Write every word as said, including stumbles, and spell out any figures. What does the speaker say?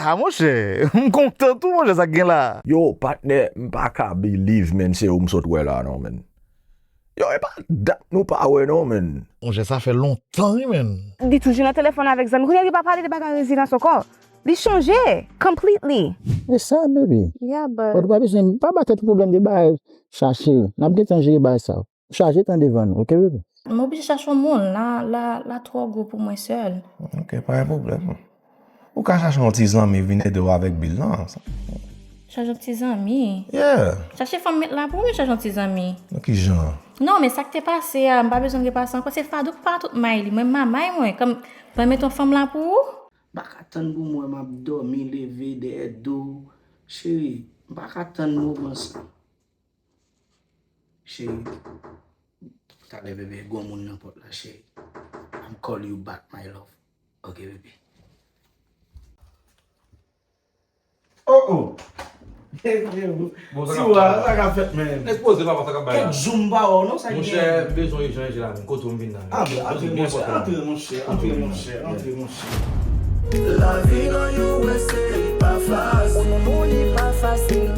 Ah, monchè, m kontan tou, monchè, sa k gen la. Yo, patnè, m pa ka believe, man, se ou m sot wè la, non, man. Yo, e pa dat nou pa wè, non, man. Monchè, sa fè lontan, wi, man. Li toujou nan telefòn avèk zanmi. Kounye a, li pa pale de bagay rezidans ankò. Li chanje completely. E sa, baby. Yeah, but Ou pa bezwen, pa ba tèt ou pwoblèm de bagay sa, cheri. N ap gentan jere bagay sa. Chaje tan devan nou, oke, bebe? M oblije chache yon moun. La, la, la twò gwo pou mwen sèl. Ok, pa gen pwoblèm. Ou ka chache yon ti zanmi vin ede w avèk bil lan. Chache yon ti zanmi? Yeah. Chache fanm met la pou mwen, chache yon ti zanmi. Nan ki jan? Non, men sa k te pase a, m pa bezwen repase ankò. Se fadou k pa tout may li. Mwen m pa may mwen. Kòm, mwen met yon fanm la pou ou? M pa ka tann pou m wè m ap dòmi, leve, dèyè do. Cheri, m pa ka tann moman sa. Cheri, talè, bebe, gon moun nan pòt la, cheri. I'm call you back, my love. Ok, bebe. Oh, oh. Bon, sa k ap fèt la? Sa ka fèt, men. Ekspoze, papa, sa k ap bay la? Kèk jou m pa wè w, non, sa k gen? Monchè, m bezwen echange la, men kote w m vin la, men? Ah, ben, antre, monchè, antre, monchè, antre, monchè, antre, monchè. Lavi nan U S A pa fasil. Pou nou, li pa fasil.